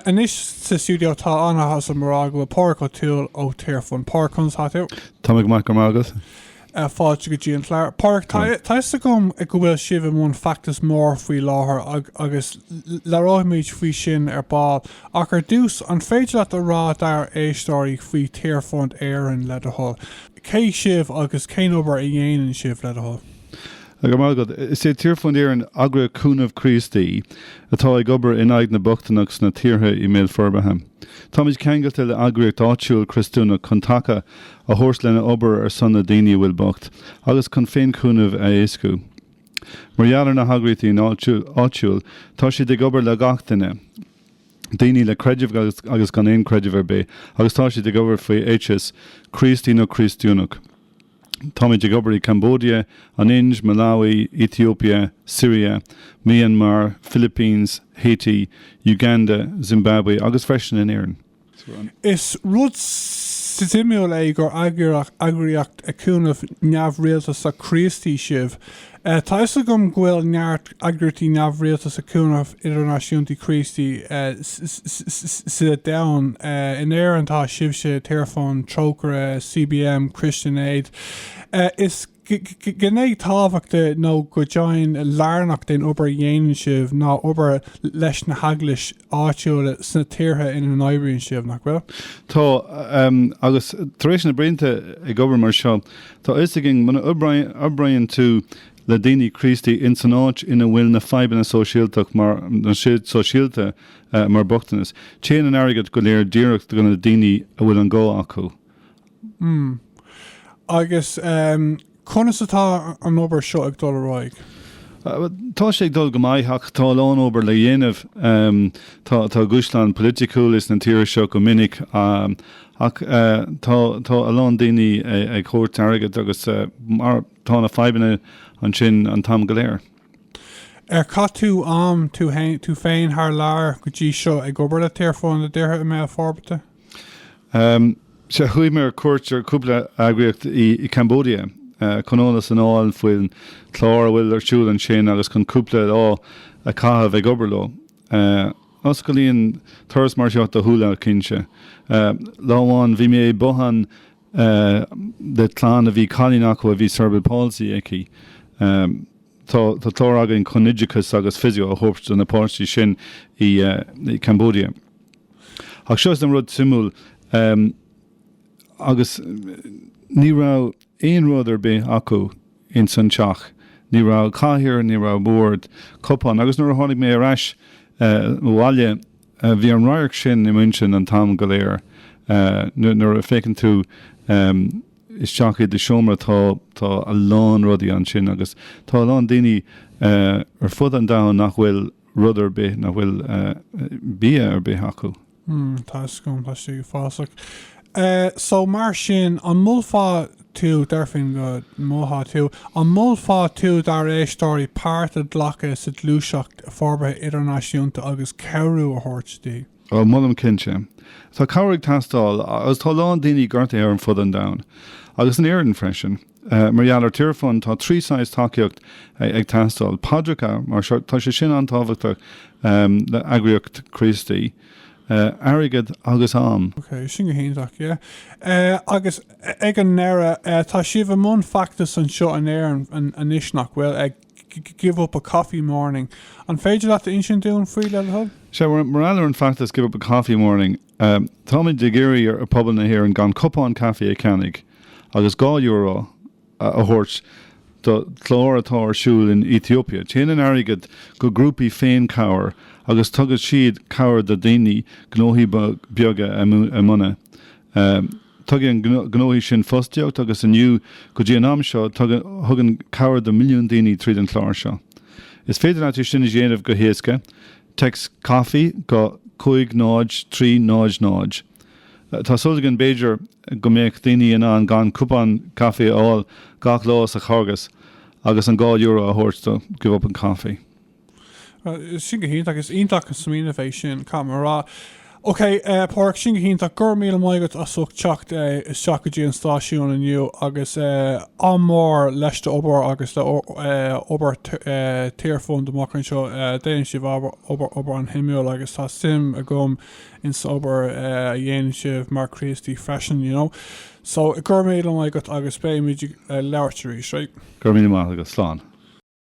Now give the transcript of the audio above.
Anois sa stiúideo tá an-áthas orm a rá go bhfuil Pádraig Ó Tuathail ó Tearfund. Pádraig, conas atá tú? Tá mé go maith, go raibh maith agat. Fáilte go dtí an clár. Pádraig, tá a fhios agam go bhfuil sibh i mbun feachtas mór faoi láthair agus labhróimid faoi sin ar ball. Ach ar dtús, an féidir leat a rá dár éisteoirí faoi Tearfund Éireann, le do thoil? Cé sibh agus cén obair a dhéanann sibh, le do thoil? Go raibh maith agat. Is é Tearfund Éireann eagraíocht cúnaimh Críostaí atá ag obair in aghaidh na bochtaineacht sna tíortha i mbéal forbartha. Táimid ceangailte le eagraíocht áitiúil Chriostúnach chun taca a thabhairt lena obair ar son na daoine a bhfuil bocht agus chun féinchúnamh a éascú. Mar gheall ar na heagraíochtaí áitiúil, tá siad ag obair le gach duine, daoine le creideamh agus gan aon creideamh ar bith, agus tá siad ag obair faoi éiteas Críostaí nó Críostúnach. Táimid ag obair i Cambodia, an Ind, Malawi, Ethiopia, Syria, Myanmar, Philippines, Haiti, Uganda, Zimbabwe agus freisin in Éirinn. Is rud suimiúil é gur eagraíocht cúnaimh neamhrialtasach Críostaí sibh. Tá fhios agam go bhfuil neart eagraíochtaí neamhrialtasach cúnaimh idirnáisiúnta Críostaí sa domhan. In Éirinn tá sibhse, Tearfund, Trócaire, CBM, Christian Aid. Is gné tábhachtach nó go deimhin lárnach den obair a dhéanann sibh ná obair leis na heaglais áitiúla sna tíortha ina n-oibríonn sibh, nach bhfuil? Tá, agus tar éis na blianta ag obair mar seo, tá a fhios againn muna oibríonn tú le daoine Críostaí ins an áit ina bhfuil na fadhbanna sóisialtach mar sóisialta mar bochtanas, téann an airgead go léir díreach do na daoine a bhfuil an gá acu. Mm. Agus conas atá an obair seo ag dul ar aghaidh? Tá sé ag dul go maith ach tá a lán obair le dhéanamh. Tá tá dúshlán polaitiúil ins na tíortha seo go minic ach tá tá a lán daoine ag thabhairt airgead agus mar tá na fadhbanna ansin an t-am go léir. Ar chaith tú am tú tú féin thar lear go dtí seo ag obair le Tearfund i dtíortha i mbéal forbartha? Sea, chuaigh mé ar cuairt ar cúpla eagraíocht i Cambodia chun eolas a fháil faoin chlár a bhfuil ar siúl ansin agus chun cúpla lá a chaitheamh ag obair leo. Osclaíonn turas mar seo do shúile, cinnte. Lá amháin bhí mé i bothán le clann a bhí cailín acu a bhí cerebral palsy aici. Tá clár againn chun oideachas agus physio a thabhairt do na páistí sin i Cambodia. Ach seo is an rud suimiúil, agus ní raibh aon rud ar bith acu ins an teach. Ní raibh cathaoir, ní raibh bord, cupán. Agus nuair a tháinig mé ar ais abhaile, bhí an radharc sin i m'intinn an t-am go léir. Nuair a féachann tú isteach i do seomra tá tá a lán rudaí ansin agus tá a lán daoine ar fud an domhain nach bhfuil rud ar bith, nach bhfuil bia ar bith acu. Mm, tá a fhios agam, tá sé uafásach. So mar sin, an molfá tú, déarfainn go molfá tú, an molfá tú dár éisteoirí páirt a ghlacadh sa ghluaiseacht forbartha idirnáisiúnta agus cabhrú a thabhairt di? Ó, molaim cinnte. Tá cabhair ag teastáil agus tá a lán daoine gortaithe ar fud an domhain. Agus in Éirinn freisin. Mar gheall ar Tearfund tá 3 saghas tacaíocht ag teastáil. Paidreacha, mar seo, tá sé sin an-tábhachtach le eagraíocht Críostaí. Airgead agus am. Ok, sin go hiontach, yeah. Agus ag an ndeireadh, tá sibh i mbun feachtas anseo in Éirinn anois, nach bhfuil? Give Up a Coffee Morning. An féidir leat a insint dúinn faoi, le do thoil? Sea, mar gheall ar an feachtas Give Up a Coffee Morning, táimid ag iarraidh ar pobal na hÉireann gan cupán caife a cheannaigh agus €2 a thabhairt do chlár atá ar siúl in Ethiopia. Téann an airgead go grúpaí féin-chabhair agus tugann siad cabhair do daoine gnóthaí beaga a mbunú. Tugann gnóthaí sin fostaíocht agus inniu go dtí an am seo thugann cabhair do milliún daoine tríd an chlár seo. Is féidir leat é sin a dhéanamh go héasca, text coffee go 5 0 3 0 0. Tá súil againn b'fhéidir go mbeadh daoine in ann gan cupán caife a fháil gach lá sa Charghas agus an €2 a thabhairt do Give Up a Coffee. Sin go hiontach. Is iontach an smaoineamh é sin, caithfidh mé a rá. Ok, Páraic, sin go hiontach. Go raibh míle maith agat as ucht teacht isteach go dtí an stáisiún inniu agus ádh mór leis do obair agus le obair Tearfund amach anseo. Déanann sibh obair obair an-shuimiúil agus tá suim agam in san obair a dhéanann sibh mar Chríostaí freisin, you know. So, go raibh míle maith agat agus beimid ag labhairt arís, right? Go raibh míle maith agat. Slán.